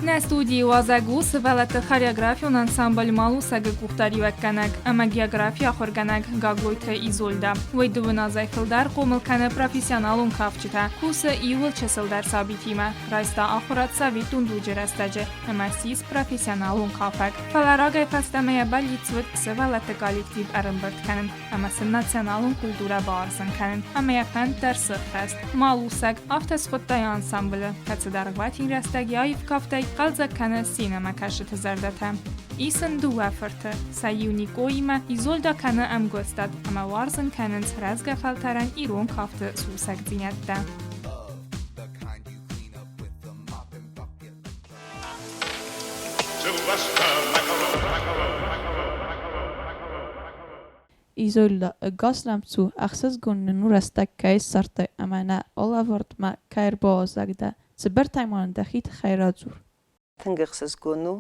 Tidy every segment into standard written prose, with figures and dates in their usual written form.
Нӕ студийы уазӕг у сывӕллӕтты хореографион ансамбль «Малусӕг-ы къухдариуӕггӕнӕг ӕмӕ географийы ахуыргӕнӕг Гаглойты Изольдӕ. Уый дыууын азӕй фылдӕр хъомыл кӕны профессионалон кафджытӕ, кусы иууыл чысылдӕр сабитимӕ, райста ахуырад советон дуджы рӕстӕджы ӕмӕ ссис профессионалон кафӕг. Фӕлӕ рагӕй фӕстӕмӕ йӕ бӕллиц уыд сывӕллӕтты коллектив ӕрӕмбырд кӕнын ӕмӕ сын националон культурӕ бауарзын кӕнын, ӕмӕ йӕ фӕнд дӕр сыххӕст. Малусӕг афтӕ схуыдта йӕ ансамблы, кӕцы дӕргъвӕтин рӕстӕг йӕ аив кафтӕй хъӕлдзӕг кӕны сценӕмӕкӕсджыты зӕрдӕтӕ. Ис ын дыууӕ фырты, сӕ иу Никоимӕ Изольда кӕны ӕмгуыстад ӕмӕ уарзын кӕнынц рӕзгӕ фӕлтӕрӕн ирон кафты сусӕгдзинӕдтӕ. Изольдӕ, ӕгас нӕм цу, ӕхсызгон нын у рӕстӕг кӕй ссардтай ӕмӕ нӕ алӕвӕрдмӕ кӕй ӕрбауазӕг дӕ. Цыбыртӕй ма нын дӕхи тыххӕй радзур. Тынг ӕхсызгон у,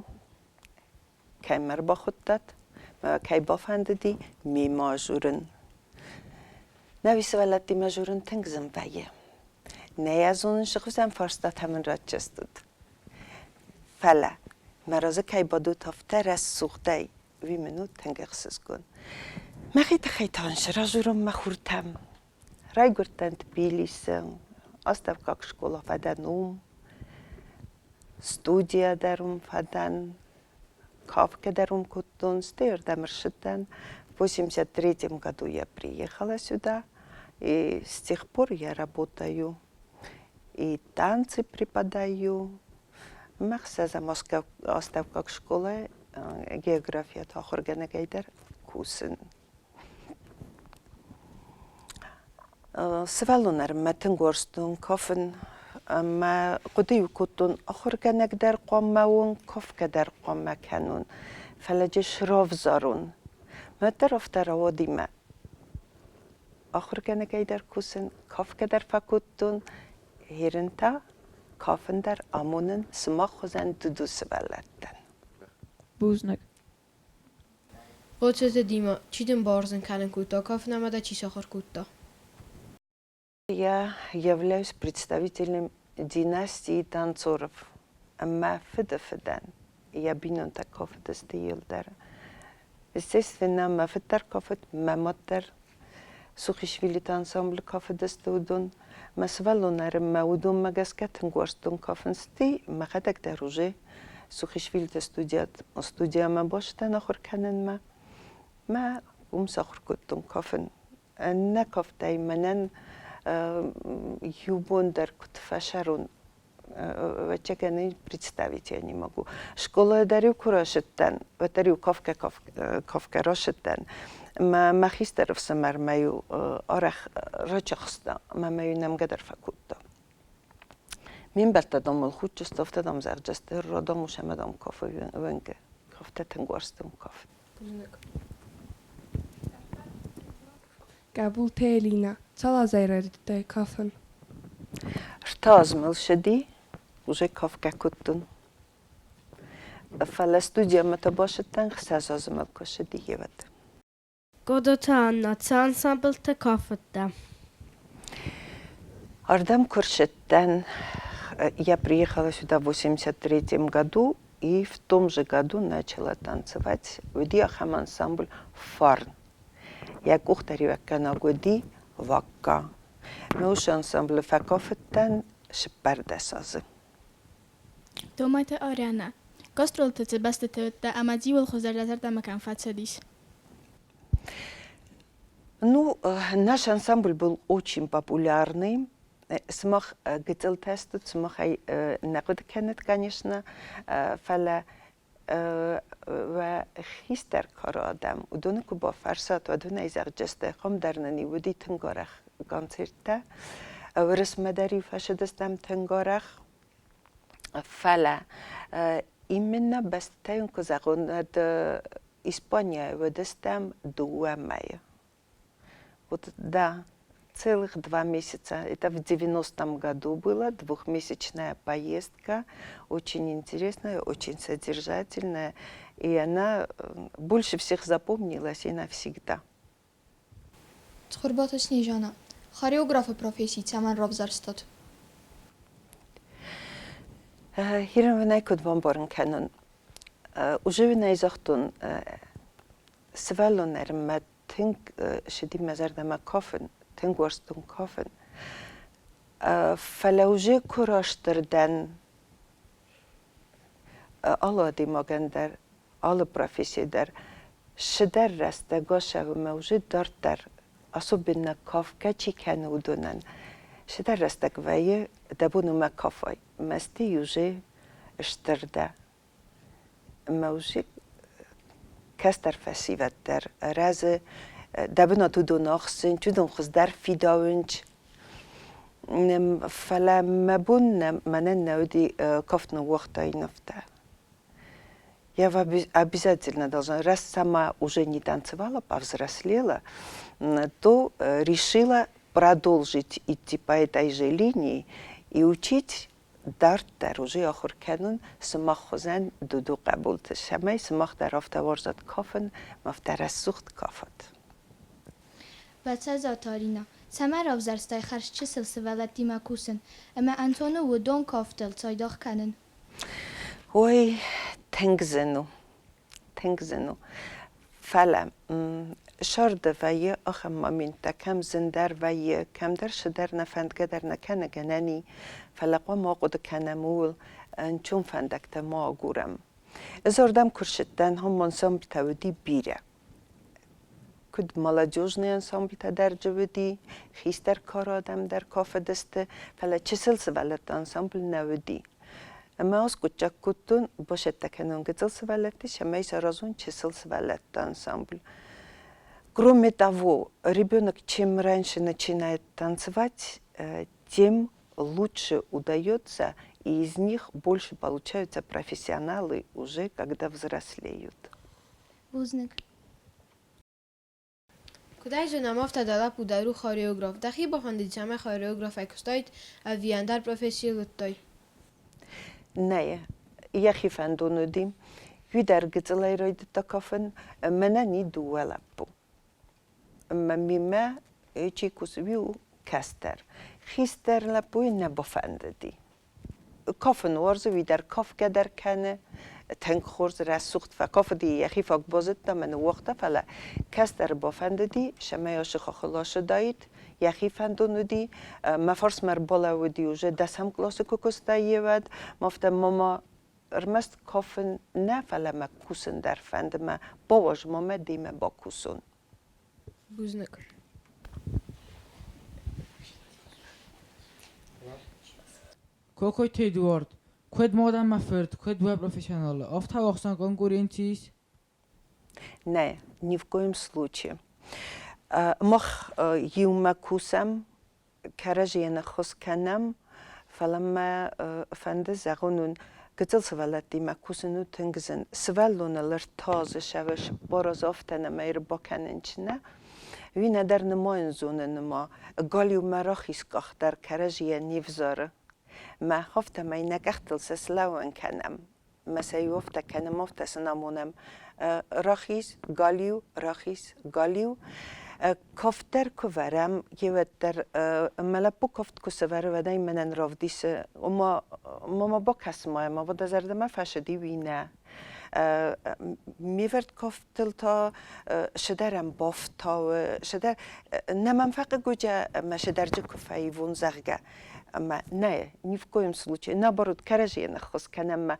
кӕй мӕ ӕрбахуыдтат, мӕ кӕй бафӕндыди мемӕ дзурын. Нӕуи сывӕллӕттимӕ дзурын тынг зын вӕййы. Нӕ йӕ зонын, цы хуызӕн фарстатӕ мын ратдзыстут. Фӕлӕ мӕ разы кӕй бадут афтӕ рӕсугъдӕй, уый мын у тынг ӕхсызгон. Мӕхи тыххӕй та уын сразурон мӕ хуртӕм. Райгуырдтӕн Тбилисы, астӕуккаг скъола фӕдӕн уым, студия дӕр уым фӕдӕн, кафгӕ дӕр уым кодтон, стӕй ардӕм ӕрцыдтӕн. В 83 году я приехала сюда, и с тех пор я работаю и танцы преподаю. Мӕ ӕхсӕзӕм астӕуккаг скъолайы географийӕ ахуыргӕнӕгӕй дӕр кусын. Сывӕллон ӕрмӕ тынг уарзтон кафын ӕмӕ хъуыды-иу кодтон, ахуыргӕнӕг дӕр хъуамӕ уон, кафгӕ дӕр хъуамӕ кӕнон, фӕлӕ джы сравзарон. Мӕ дӕр афтӕ рауади мӕ ахуыргӕнӕгӕй дӕр кусын, кафгӕ дӕр фӕкодтон, ерын та кафын дӕр амонын сымах хуызӕн дуду сывӕллӕттӕн. Бузныг. Боцеты Дима, чи дын бауарзын кӕнын кодта кафын ӕмӕ дӕ чи сахуыр кодта? Я являюсь представителем династии танцоров. Мӕ фыды фыдӕн йӕ бинонтӕ кафыдысты иуылдӕр. Естественно, мӕ фыд дӕр кафыд, мӕ мад дӕр. Сухишвилиты ансамблы кафыдысты уыдон. Мӕ сывӕллон ӕрыммӕ уыдонмӕ гӕсгӕ тынг уарзтон кафын. Стӕй мӕхӕдӕг дӕр уже Сухишвилиты студиямӕ бацыдтӕн ахуыр кӕнынмӕ. Мӕ уым сахуыр кодтон кафын. Нӕ кафтӕй мӕнӕн иу бон дӕр куыд фӕсӕрон, ӕвӕццӕгӕн, представить я не могу. Школайы дӕр-иу куы рацыдтӕн, уӕддӕр-иу кафгӕ рацыдтӕн. Мӕ мӕ хистӕр ӕфсымӕр мӕ-иу арӕх рачахста ӕмӕ мӕ-иу нӕмгӕ дӕр фӕкодта. Ме мбӕлттӕ дам мыл худтысты, афтӕ дам зӕгъдзысты, родом ус ӕмӕ дам кафы уӕнгы. Афтӕ тынг уарзтон кафт. Къӕбулты Элинӕ, цал азӕй райдыдтай кафын? Ӕртӕ азы мыл ссыди, уже кафгӕ кодтон. Фӕлӕ студиямӕ та бацыдтӕн, ӕхсӕз азы мыл куы ссыди, гъевӕд. Годоты Анна, цы ансамблты кафыдтӕ? Ардӕм куы рцыдтӕн, я приехала сюда в 83 году и в том же году начала танцевать. Уыди ахӕм ансамбль «Фарн». Йӕ къухдариуӕггӕнӕг уыди Вакка. Мӕ уыцы ансамблы фӕкафыдтӕн 14 азы. Томайты Арианӕ. Гастролты цы бӕстӕты уыдтӕ ӕмӕ дзы-иуыл хуыздӕр дӕ зӕрдӕмӕ кӕм фӕцыдис? Ну, наш ансамбль был очень популярный. Сымах гыццылтӕ стут, сымахӕй нӕ хъуыды кӕнут, конечно, фӕлӕ уӕ хистӕр кары адӕм, уыдоны куы бафӕрсат, уӕд уын ӕй зӕгъдзысты, хъом дӕр нын-иу уыди тынг арӕх концерттӕ. Уырысмӕ дӕр-иу фӕцыдыстӕм тынг арӕх. Фӕлӕ именно бӕстӕйон куы зӕгъон, уӕд Испанийӕ уыдыстӕм дыууӕ мӕйы. Вот да, целых 2 месяца. Это в 90-м году было, двухмесячная поездка, очень интересная, очень содержательная. И она больше всех запомнилась и навсегда. Цхуырбаты Снежана. Хореографы професси цӕмӕн равзӕрстат? Гьер уын ӕй куыд бамбарын кӕнон? Уже уын ӕй загътон, сывӕллон ӕрмӕ тынг сыди мӕ зӕрдӕмӕ кафын, тынг уарзтон кафын. Фӕлӕ уже куы растыр дӕн, алы адӕймагӕн дӕр, алы професси дӕр цыдӕр рӕстӕг ацӕуы мӕ уже дарддӕр, особенно кафгӕ чи кӕны, уыдонӕн цыдӕр рӕстӕг вӕййы, дӕ бон у мӕ кафай. Мӕсти уже стыр дӕ. Мӕ уже кӕстӕр фӕсивӕд дӕр рӕзы, дӕ бынат уыдон ахсынц, уыдон хуыздӕр фидауынц. Фӕлӕ мӕ бон мӕнӕн нӕ уыди кафт ныууагътаин афтӕ. Я обязательно должна, раз сама уже не танцевала, повзрослела, то решила продолжить идти по этой же линии и учить дарддӕр уже ахуыр кӕнын сымах хуызӕн дуду хъӕбулты, цӕмӕй сымах дӕр афтӕ уарзат кафын, афтӕ рӕсугъд кафат. Бӕцӕзаты Аринӕ, цӕмӕн равзӕрстай хӕрзчысыл сывӕллӕттимӕ кусын ӕмӕ ӕнцон у уыдон кафтыл цайдагъ кӕнын? Ой, тынг зын у, тынг зын у. Фӕлӕ сӕрды вӕййы ахӕм моменттӕ, кӕм зындӕр вӕййы, кӕмдӕр цыдӕр нӕ фӕндгӕ дӕр нӕ кӕны гӕнӕн и, фӕлӕ хъуамӕ ахъуыды кӕнӕм ууыл, ӕнцон фӕндӕгтӕ ма агурӕм. Ӕз ардӕм куы рцыдтӕн, уым ансамблтӕ уыди бирӕ. Куыд молодежный ансамблтӕ дӕр дзы уыди, хистӕр кары адӕм дӕр кафыдысты, фӕлӕ чысыл сывӕллӕтты ансамбль нӕ уыди. Ӕмӕ аскъуыддзаг кодтон, бацӕттӕ кӕнон гыццыл сывӕллӕтты, цӕмӕй саразон чысыл сывӕллӕтты ансамбль. Кроме того, ребенок чем раньше начинает танцевать, тем лучше удается, и из них больше получаются профессионалы уже, когда взрослеют. Бузныг. Куыд ӕй зонӕм, афтӕ дӕ лӕппу дӕр у хореограф. Дӕхи бафӕндыд, цӕмӕй хореографӕй куыстаид ӕви ӕндӕр профессийыл уыдтай? Нӕ, йӕхи фӕндон уыди. Уый дӕр гыццылӕй райдыдта кафын. Мӕнӕн и дыууӕ лӕппу. Ӕмӕ мемӕ чи кусы, уый у кӕстӕр. Хистӕр лӕппуйы нӕ бафӕндыди. Кафын уарзы, уый дӕр кафгӕ дӕр кӕны. Тынг хорз, рӕсугъд фӕкафыди, йӕхи фаг базыдта мӕ ныууагъта, фӕлӕ кӕстӕры бафӕндыди, цӕмӕй ацы хохыл ацыдаид. Йӕхи фӕндон уыди. Мӕ фарсмӕ ӕрбалӕууыди уже дӕсӕм къласы куы куыста йе уӕд. Афтӕ мама ӕрмӕст кафын нӕ, фӕлӕ мӕ кусын дӕр фӕнды, мӕ бауаз ма мӕ демӕ бакусон. Бузныг. Кокойты Эдуард, куыд мад ӕмӕ фырт, куыд уӕ профессионалы, афтӕ ӕхсӕн конкуренци ис? Нӕ, ни в коем случае. Мах иумӕ кусӕм, кӕрӕдзийӕн ӕххуыс кӕнӕм, фӕлӕ мӕ фӕнды зӕгъон уын, гыццыл сывӕллӕттимӕ кусын у тынг зын. Сывӕллоныл ӕртӕ азы 40 азы афтӕ нӕма ӕрбакӕнын чи нӕ, уый нӕдӕр нымайын зоны ныма, галиу мӕ рахиз къах дӕр кӕрӕдзийӕн не взары. Мӕ афтӕмӕй нӕ къӕхтыл сӕ слӕууын кӕнӕм. Мӕ сӕ иу афтӕ кӕнӕм, афтӕ сын амонӕм. Рахиз, галиу, рахиз, галиу. Кафт дӕр куы вӕрӕм, еуӕддӕр мӕ лӕппу кафт куы сӕвӕры, уӕд ӕй мӕнӕн равдисы, ома ма бакӕс ма, ӕмӕ уӕд ӕ зӕрдӕмӕ фӕцыди, уый нӕ. Ме вӕрд кафтыл та сыдӕрӕн бафтауы, сыдӕр нӕ мӕм фӕхъыг уыдзӕ ӕмӕ сыдӕрджы куы фӕивон, зӕгъгӕ. Ӕмӕ нӕ, ни в коем случае, наоборот, кӕрӕдзийӕн ӕххуыс кӕнӕм ӕмӕ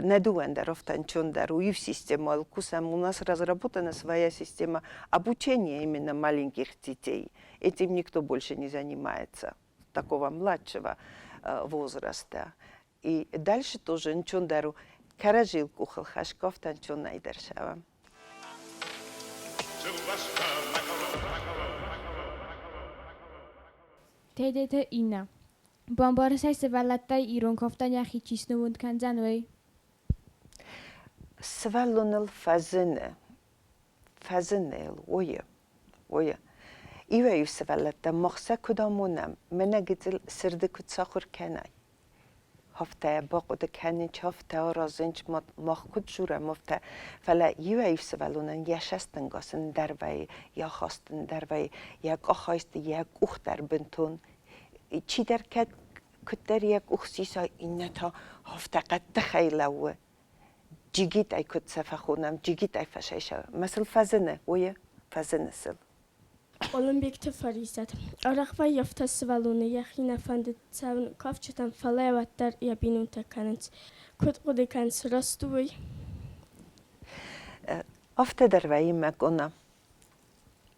нӕ дыууӕн дӕр афтӕ ӕнцондӕр у иу системӕйыл кусӕм. У нас разработана своя система обучения именно маленьких детей. Этим никто больше не занимается, такого младшего возраста. И дальше тоже ӕнцондӕр у кӕрӕдзийыл къухыл хӕсгӕ, афтӕ ӕнцонӕй дӕр сӕвӕм. Тедеты Инна. Бамбарысай сывӕллӕттӕй ирон кафтӕн йӕхи чи снывонд кӕндзӕн, уый? Сывӕллоныл фӕзыны, фӕзыны йыл, ойы, ойы. Иуӕй-иу сывӕллӕттӕ мах сӕ куыд амонӕм, мӕнӕ гыццыл сырды куыд сахуыр кӕнай, афтӕ бахъуыды кӕнын, афтӕ аразын, мах куыд дзурӕм, афтӕ. Фӕлӕ иуӕй-иу сывӕллонӕн йӕ цӕстӕнгас ӕндӕр вӕййы, йӕ ахаст ӕндӕр вӕййы, йӕ къахайст, йӕ къух дӕр бынтон. Чидӕр кӕд куыддӕр йӕ къух сиса, иннӕ та афтӕ хъӕддыхӕй лӕууы. Джигит ӕй куыд сӕ фӕхонӕм, джигит ӕй фӕсайсӕм. Мӕ сыл фӕзыны, уый фӕзыны сыл. Хъуылымбегты Фаризӕт. Арӕх вӕййы сывӕллоны йӕхи нӕ фӕндыд цӕуын кафджытӕм, фӕлӕ уӕддӕр йӕ бинонтӕ кӕнынц. Куыд хъуыды кӕныс, раст у уый? Афтӕ дӕр вӕййы мӕ къона.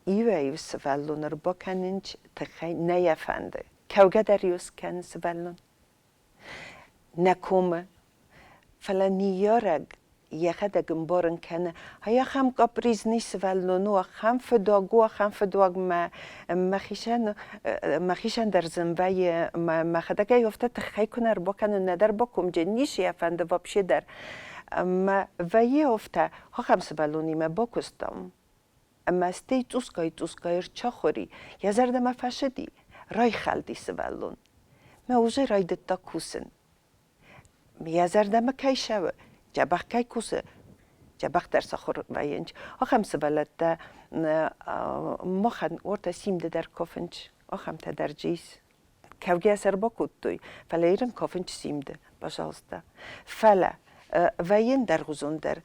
Иуӕй-иу сывӕллон ӕрбакӕнынч тыххӕй нӕ йӕ фӕнды. Кӕугӕ дӕр-иу скӕны сывӕллон. Нӕ комы, фӕлӕ ныййарӕг йӕхӕдӕг ӕмбарын кӕны, ай ахӕм капризный сывӕллон у, ахӕм фыдуаг у, ахӕм фыдуаг мӕ мӕхицӕн мӕхицӕн дӕр зын вӕййы, мӕ мӕхӕдӕг ӕй афтӕ тыххӕй куы нӕ ӕрбакӕнын, нӕдӕр бакомджын, ницы йӕ фӕнды вообще дӕр. Ӕмӕ вӕййы афтӕ, ахӕм сывӕллонимӕ бакуыстам. Ӕмӕ стӕй цъусгай-цъусгай ӕрчахуыр и, йӕ зӕрдӕмӕ фӕцыди, райхӕлди сывӕллон. Мӕ уже райдыдта кусын. Йӕ зӕрдӕмӕ кӕй цӕуы, дзӕбӕх кӕй кусы, дзӕбӕхдӕр сахуыр вӕййынц. Ахӕм сывӕллӕттӕ махӕн уӕртӕ симды дӕр кафынц, ахӕмтӕ дӕр дзы ис. Кӕугӕ сӕ ӕрбакодтой, фӕлӕ ирын кафынц симды, пожалуйста. Фӕлӕ вӕййы ӕндӕргъуызон дӕр.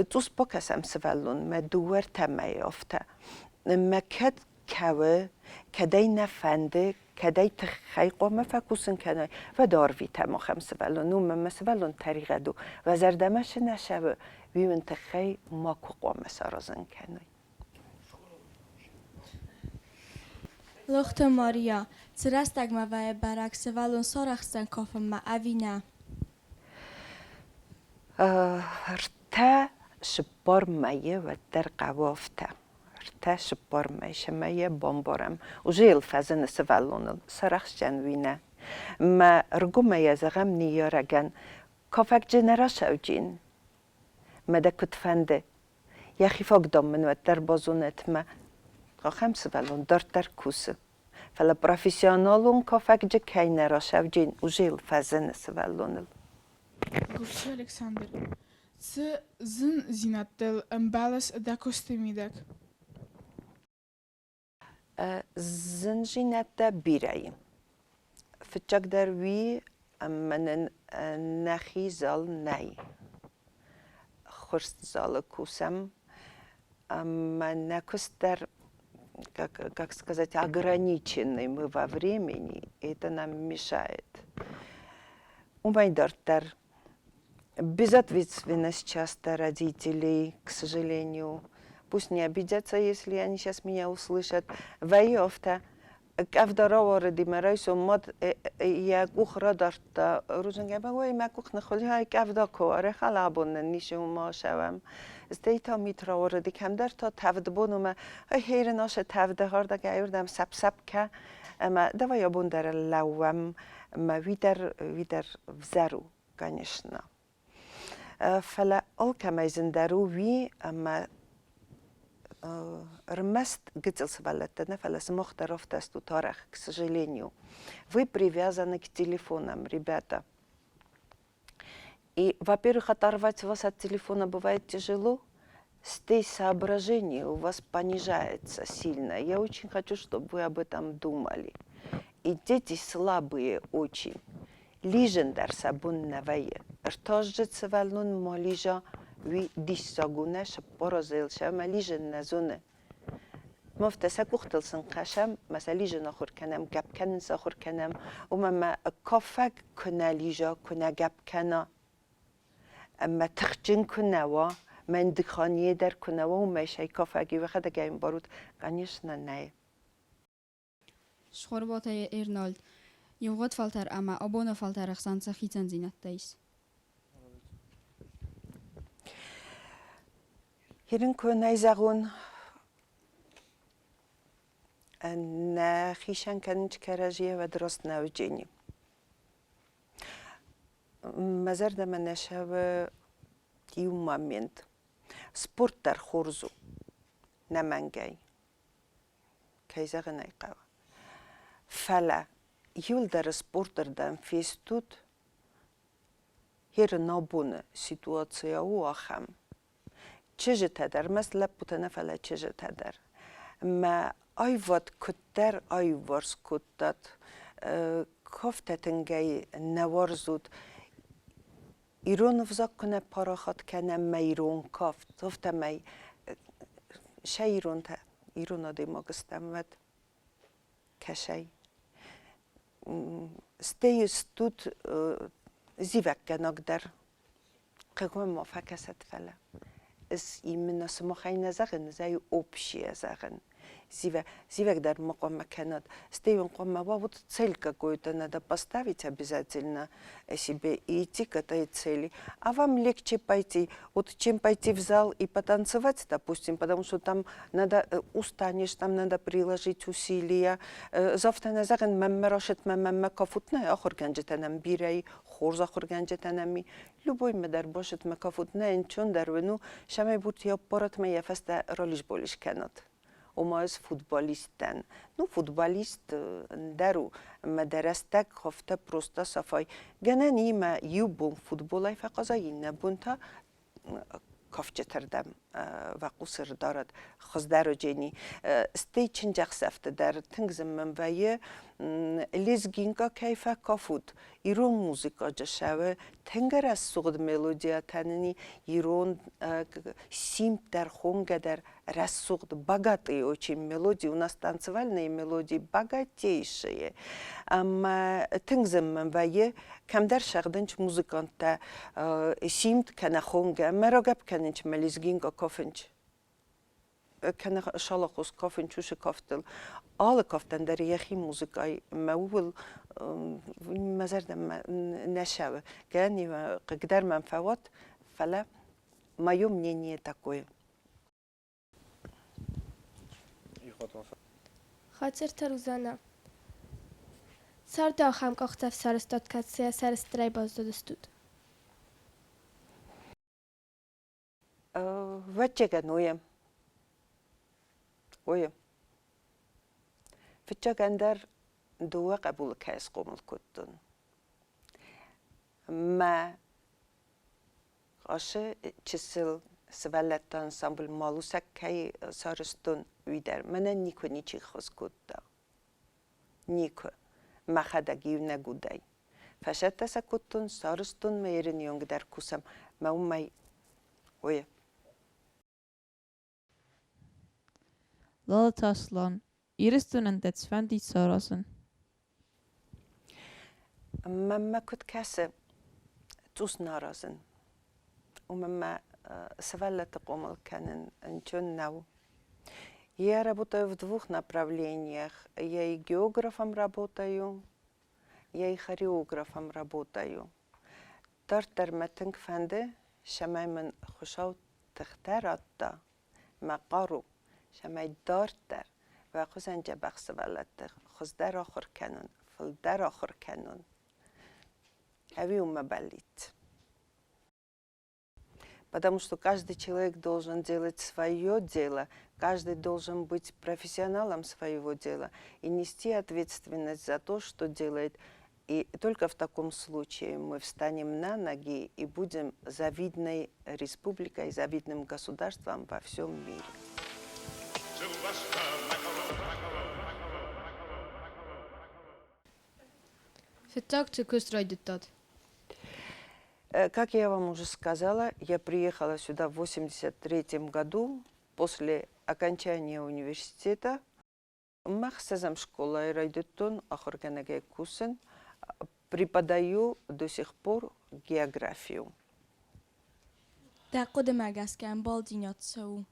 Цъус бакӕсӕм сывӕллонмӕ дыууӕ-ӕртӕ мӕйы афтӕ. Мӕ кӕд кӕуы, кӕд ӕй нӕ фӕнды, кӕд ӕй тыххӕй хъуамӕ фӕкусын кӕнай, уӕд арвитӕм ахӕм сывӕллон. Уымӕн мӕ сывӕллон тӕригъӕд у. Уӕ зӕрдӕмӕ цы нӕ цӕуы, уый уын тыххӕй макуы хъуамӕ саразын кӕнай. Лохты Мария, цы рӕстӕгмӕ вӕййы бӕрӕг сывӕллон сарӕхсдзӕн кафынмӕ ӕви нӕ? Ӕртӕ цыппар мӕйы уӕддӕр хъӕуы афтӕ. Ӕртӕ цыппар мӕй цӕмӕй йӕ бамбарӕм. Уже йыл фӕзыны сывӕллоныл, сарӕхсдзӕн уый нӕ. Мӕ ргомӕй зӕгъӕм ныййарӕгӕн, кафӕгджы нӕ расӕуджин. Мӕ дӕ куыд фӕнды, йӕхи фаг дам мын уӕддӕр базонӕд мӕ ахӕм сывӕллон дарддӕр кусы. Фӕлӕ профессионалон кафӕгджы кӕй нӕ расӕвджин, уже йыл фӕзыны сывӕллоныл. Гуырцы Александр, цы зындзинӕдтыл ӕмбӕлыс дӕ куысты мидӕг? Зындзинӕдтӕ бирӕ и. Фыццагдӕр уый, ӕмӕ нын нӕхи зал нӕй. Хуырст залы кусӕм, ӕмӕ нӕ куыст дӕр, как сказать, ограничены мы во времени, и это нам мешает. Уымӕй дарддӕр безответственность часто родителей, к сожалению. Пусть не обидятся, если они сейчас меня услышат. Вӕййы афтӕ, къӕвда рауарыди мӕ райсом мад йӕ къух радардта рудзынгӕй, ой, мӕ къух ныххуылы, къӕвда куы уары, абон нын ницы уымӕ ацӕуӕм. Стӕй та мит рауарыди, кӕмдӕр та тӕвд бон уымӕ, хӕрын ацы тӕвды хӕрдӕг ӕрдӕм сӕпп-сӕпп кӕ, ӕмӕ давай абон дӕр лӕууӕм, ӕмӕ уый дӕр, уый дӕр взӕр у, конечно. Фӕлӕ алкӕмӕй зындӕр у уый, ӕмӕ ӕрмӕст гыццыл сывӕллӕттӕ нӕ, фӕлӕ сымах дӕр афтӕ стут арӕх, к сожалению. Вы привязаны к телефонам, ребята. И, во-первых, оторвать вас от телефона бывает тяжело, стей соображение у вас понижается сильно. Я очень хочу, чтобы вы об этом думали. И дети слабые очень. Лижын дӕр сӕ бон нӕ вӕййы. Ӕртӕаздзыд сывӕллон ма лижа. Уый диссаг у, нӕ сыппоразыл сӕ ӕмӕ лизын нӕ зоны. Мӕфтӕ сӕ къухтыл сын хъӕсӕм, мӕ сӕ лизын ахуыр кӕнӕм, гӕпп кӕнын сӕ ахуыр кӕнӕм, уымӕ мӕ кафӕг куы нӕ лиза, куы нӕ гӕпп кӕна, ӕмӕ тыхджын куы нӕ уа, мӕн дыхание дӕр куы нӕ уа, уымӕй сӕй кафӕг йӕхӕдӕг ӕмбарут, конечно, нӕй. Схорбота Эрнольд. Ивгъуыд фӕлтӕр ӕмӕ абоны фӕлтӕры хсӕн цы хицӕндзинӕдтӕ ис? Ерын куы нӕ зӕгъон, нӕ хицӕн кӕнын кӕрӕдзийӕ, уӕд раст нӕ уыдзӕни. Мӕ зӕрдӕмӕ нӕ цӕуы иу момент. Спорт дӕр хорз у, нӕмӕнгӕй. Кӕй зӕгъын ӕй хъӕуы. Фӕлӕ иуылдӕр спорты рдӕм фестут, ерын абоны ситуацийӕ у ахӕм. Чызджытӕ дӕр, ӕрмӕст лӕппутӕ нӕ, фӕлӕ чызджытӕ дӕр. Мӕ аивад куыддӕр аиуварс кодтат, кафтӕ тынгӕй нӕ уарзут, ирон ӕвзаг куы нӕ парахат кӕнӕм мӕ ирон кафт, афтӕмӕй сӕ иронтӕ, ирон адӕймаг стӕм, уӕд кӕсай. Стӕй стут зивӕггӕнаг дӕр. Хъыг ма фӕкӕсӕд, фӕлӕ ӕз именно сымахӕй нӕ зӕгъын, ӕз ӕй общее зӕгъын. Зивӕг дӕр ма хъуамӕ кӕнат. Стӕй уын хъуамӕ уа вот цель какую-то надо поставить обязательно себе и идти к этой цели. А вам легче пойти, вот чем пойти в зал и потанцевать, допустим, потому что там надо устанешь, там надо приложить усилия. Завтра нӕ зӕгъын, мӕнмӕ рашет, мӕнмӕ кафут нӕ ахуыргӕнджытӕ нӕм бирӕ и, хорз ахуыргӕнджытӕ нӕм и. Любой мӕ дӕр башет мӕ кафут нӕ ӕнцондӕр уын у, цӕмӕй бурти аппаратмӕ йӕ фӕстӕ ралис-балис кӕнат. Ома ӕз футболист дӕн. Ну, футболист ӕндӕр у, ӕмӕ дӕ рӕстӕг афтӕ просто сафай. Гӕнӕн и мӕ иу бон футболӕй фӕхъазай, иннӕ бон та кафджытырдӕм вӕхъус ӕрдарӕд хуыздӕр уыджени. Стӕй чындзӕхсӕвты дӕр тынг зын мын вӕййы лезгинка кӕй фӕкафут, ирон музыкаджы сӕуы тынг рӕсугъд мелодиятӕ нын и, ирон симд дӕр, хонгӕ дӕр рӕсугъд, богатые очень мелодии, у нас танцевальные мелодии богатейшие. Ӕмӕ тынг зын мын вӕййы, кӕмдӕр сӕгъдынч музыканттӕ симд кӕнӕ хонгӕ, мӕ рагӕпп кӕнынч мӕ лезгинка кафынч. Кӕнӕ шалахос кафынч уыцы кафтыл. Алы кафтӕн дӕр йӕхи музыкӕй мӕ ууыл мӕ зӕрдӕмӕ нӕ цӕуы. Гӕнӕн хъыгдӕр мӕм фӕуат, фӕлӕ мое мнение такое. Хацырты Рузанӕ. Царды ахӕм къахдзӕф сарӕзтат, кӕцыйӕ сӕрыстырӕй баззадыстут? Ӕвӕццӕгӕн, уе. Уе. Фыццаг ӕндӕр дыууӕ хъӕбулы кӕй схъомыл кодтон. Мӕ Ацы чысыл сывӕллӕтты ансамбль Малусӕг кӕй сарӕзтон, уый дӕр мӕнӕн никуы ничи ххуыс кодта. Никуы. Мӕхӕдӕг иунӕг удӕй. Фӕсӕттӕ сӕ кодтон, сарӕзтон мӕ ерыны онг дӕр кусӕм, мӕ уымӕй ой. Лалыты Аслан. Ирыстонӕн дӕ цыфӕнды саразын. Мӕнмӕ куыд кӕсы, цъус нӕ аразын. Уымӕн мӕ сывӕллӕтты хъомыл кӕнын ӕнцон нӕу. Я работаю в двух направлениях. Я и географом работаю, я и хореографом работаю. Дарддӕр мӕ тынг фӕнды, цӕмӕй мын Хуыцау тыхтӕ радта, мӕ хъару, цӕмӕй дарддӕр уӕ хуызӕн дзӕбӕх сывӕллӕтты хуыздӕр ахуыр кӕнон, фылдӕр ахуыр кӕнон. Ӕви у мӕ бӕллиц. Потому что каждый человек должен делать свое дело, каждый должен быть профессионалом своего дела и нести ответственность за то, что делает. И только в таком случае мы встанем на ноги и будем завидной республикой, завидным государством во всем мире. Фыццаг цы куыст райдыдтат? Как я вам уже сказала, я приехала сюда в 1983 году после окончания университета. Мӕ ӕхсӕзӕм скъолайы райдыдтон ахуыргӕнӕгӕй кусын. Преподаю до сих пор географию. Дӕ хъуыдымӕ гӕсгӕ ӕмбалдзинад цы у?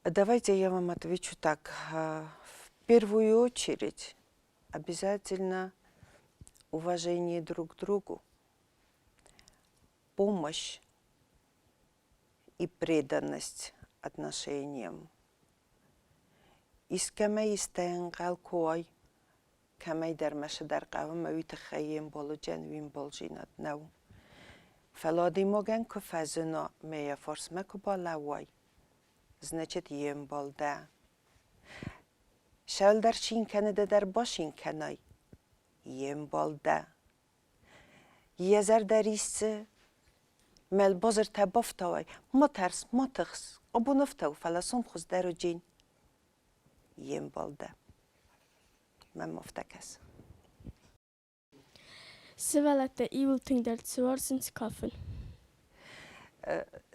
Давайте я вам отвечу так. В первую очередь обязательно уважение друг к другу, помощь и преданность отношениям. Искӕмӕй исты ӕнхъӕл куы уай, кӕмӕйдӕр мӕ цыдӕр хъӕуы мӕ уый тыххӕй йе мбӕлы уый ӕмбалдзинад нӕу. Фӕлӕ адӕймагӕн куы фӕзына мӕ йӕ фарсмӕ куы балӕууай, значит, йе мбал дӕ. Сӕлдӕр цин кӕны ды дӕр бацин кӕнай, йе мбал дӕ. Йӕ зӕрдӕ риссы, мӕлбазыртӕ бафтауай, ма тӕрс, ма тыхс, абон ӕфтау, фӕлӕ сом хуыздӕр уыджен. Йе мбал дӕ. Мӕм афтӕ кӕсы. Сывӕллӕттӕ иууыл тынгдӕр цы уарзынц кафын?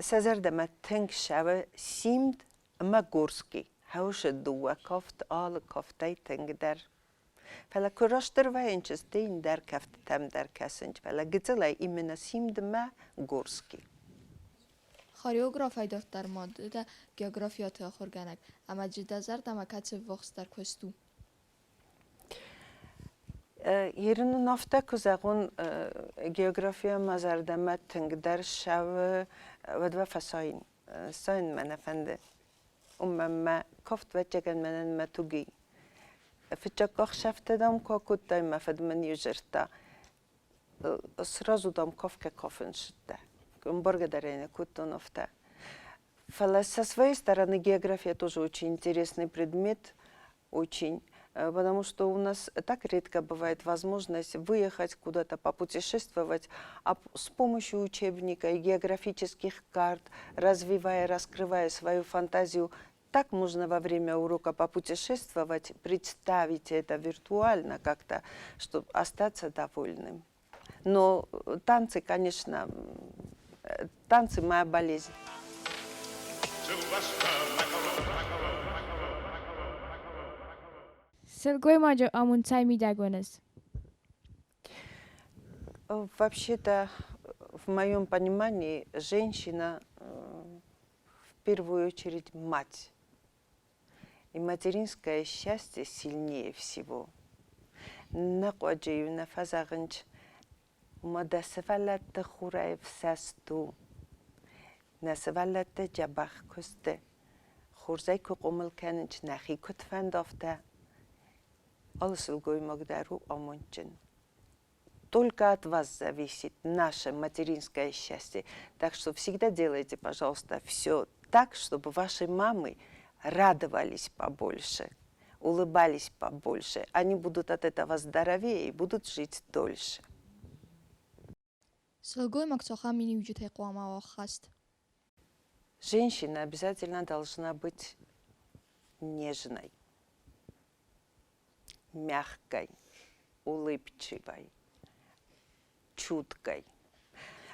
Сӕ зӕрдӕмӕ тынг ссӕуы Симд ӕмӕ Горский. Хӕусы дыууӕ кафт алы кафтӕй тынгдӕр. Фӕлӕ куы растдӕр вӕййынц, стӕй ӕндӕр кӕфтытӕм дӕр кӕсынц, фӕлӕ гыццылӕй именно Симдмӕ Горский. Хореографӕй дарддӕр ма ды дӕ географиаты ахуыргӕнӕг ӕмӕ дзы дӕ зӕрдӕмӕ кӕцы ввахсдӕр куыст у? Ерын ын афтӕ куы зӕгъон, географийӕ мӕ зӕрдӕмӕ тынгдӕр ссӕуы, уӕд уӕ фӕсайын. Сайын мӕ нӕ фӕнды. Уымӕн мӕ кафт ӕвӕццӕгӕн мӕнӕн мӕ туги. Фыццаг ӕхсӕвтӕ, дам, куы акодтай, мӕ фыд мын-иу дзырдта, сразу, дам, кафгӕ кафын ссыдтӕ. Ӕмбаргӕ дӕр ӕй нӕ кодтон афтӕ. Фӕлӕ со своей стороны география тоже очень интересный предмет, очень, потому что у нас так редко бывает возможность выехать куда-то попутешествовать, а с помощью учебника и географических карт, развивая, раскрывая свою фантазию, так можно во время урока попутешествовать, представить это виртуально как-то, чтобы остаться довольным. Но танцы, конечно, танцы моя болезнь. Сылгоймаджы амонд цӕй мидӕг уыныс? Вообще-то, в моем понимании, женщина в первую очередь мать. И материнское счастье сильнее всего. Нӕ къуаджы-иу нӕ фӕзӕгъынц, ма дӕ сывӕллӕтты хурӕй ӕфсӕст у. Нӕ сывӕллӕттӕ дзӕбӕх куы сты, хорзӕй куы хъомыл кӕнынц, нӕхи куыд фӕнды, афтӕ. Алы сылгоймаг дӕр у амондджын. Только от вас зависит наше материнское счастье. Так что всегда делайте, пожалуйста, все так, чтобы ваши мамы радовались побольше, улыбались побольше. Они будут от этого здоровее и будут жить дольше. Сылгоймаг цахӕм миниуджытӕй хъуамӕ уа ӕххӕст? Женщина обязательно должна быть нежной, мягкой, улыбчивой, чуткой.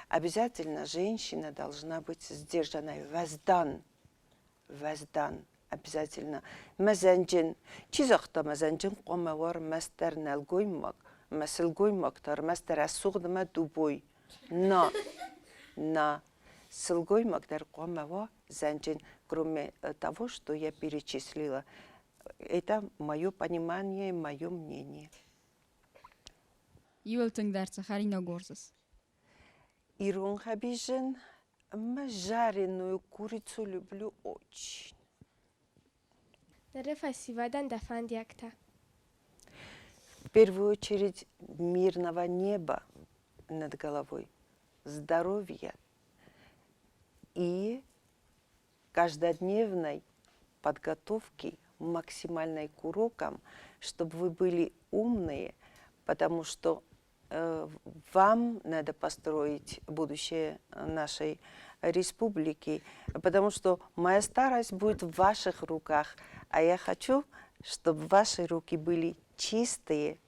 Обязательно женщина должна быть сдержанной. Уӕздан, уӕздан, обязательно. Мӕ зӕнджын, чи загъта мӕ зӕнджын хъуамӕ уа ӕрмӕстдӕр нӕлгоймаг, мӕ сылгоймаг та ӕрмӕстдӕр рӕсугъд ӕмӕ дубой. На, на, сылгоймаг дӕр хъуамӕ уа зӕнджын, кроме того, что я перечислила. Это мое понимание, мое мнение. Иуыл тынгдӕр цы хӕринаг уарзыс? Ирон хӕбизын ӕмӕ жареную курицу люблю очень. Ныры фӕсивӕдӕн дӕ фӕндиӕгтӕ? В первую очередь мирного неба над головой, здоровья и каждодневной подготовки максимальной к урокам, чтобы вы были умные, потому что вам надо построить будущее нашей республики, потому что моя старость будет в ваших руках, а я хочу, чтобы ваши руки были чистые.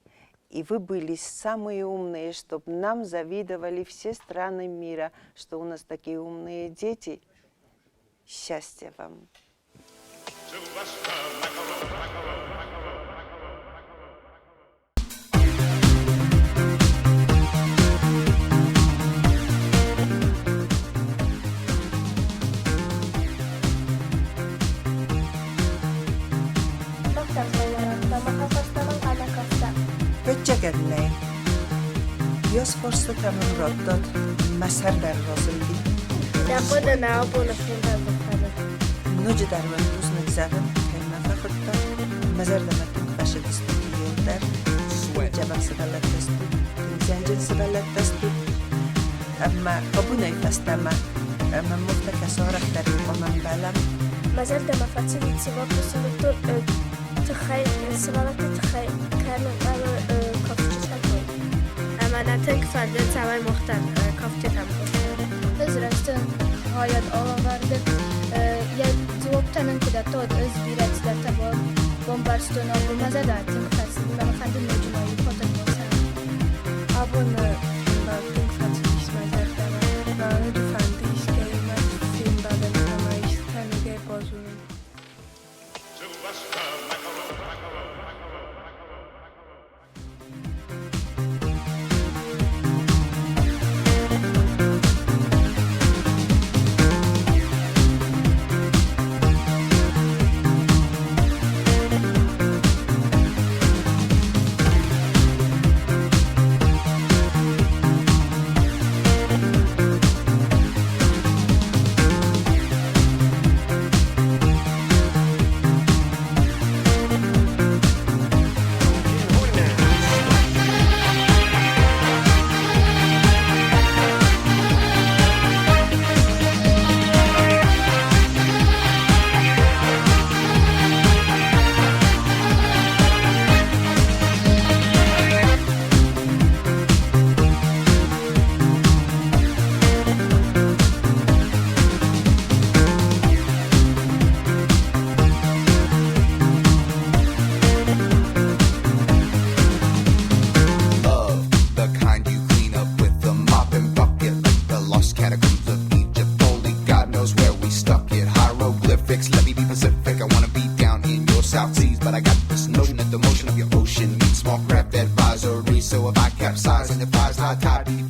И вы были самые умные, чтобы нам завидовали все страны мира, что у нас такие умные дети. Счастья вам! Дӕ хъуыды нӕ абоны фембӕлды фӕдыл. Ноджыдӕр уын бузныг зӕгъын, кӕй мӕ фӕхуыдтат. Мӕ зӕрдӕмӕ тынг фӕцыдыстут иууылдӕр. Тынг дзӕбӕх сывӕллӕттӕ стут, тынг зианджын сывӕллӕттӕ стут. Ӕмӕ абонӕй фӕстӕмӕ мӕ муртӕ кӕсарӕхдӕр хъуамӕ ӕмбӕлӕм. Мӕ зӕрдӕмӕ фӕцыди цывӕбусы тыххӕй, сывӕллӕтты тыххӕй кӕнын хъӕуы кафджытӕ кой. Ӕмӕ нӕ тынг фӕнды, цӕмӕй мохтӕн кафджытӕм хъусой. Ӕз рӕзтӕн хайад алӕвӕрды. Йӕ дзуӕпптӕн ын куы дӕттон, ӕз бирӕ цыдӕртӕ бамбӕрстон абон. Мӕ зӕрдӕ тынг фӕцыди, мӕ фӕнды ноджы ма иу фото бацӕуын. Абоны фембӕлд тынг фӕцыдис мӕ зӕрдӕмӕ. Мӕ ноджы фӕнды искӕимӕ фембӕлын ӕмӕ истытӕ ногӕй базонын. Love, the kind you clean up with a mop and bucket, like the lost catacombs of Egypt. Only God knows where we stuck it. Hieroglyphics, let me be Pacific. I wanna be down in your South Seas, but I got this notion that the motion of your ocean meets small craft advisory. So if I capsize and advise high tide, be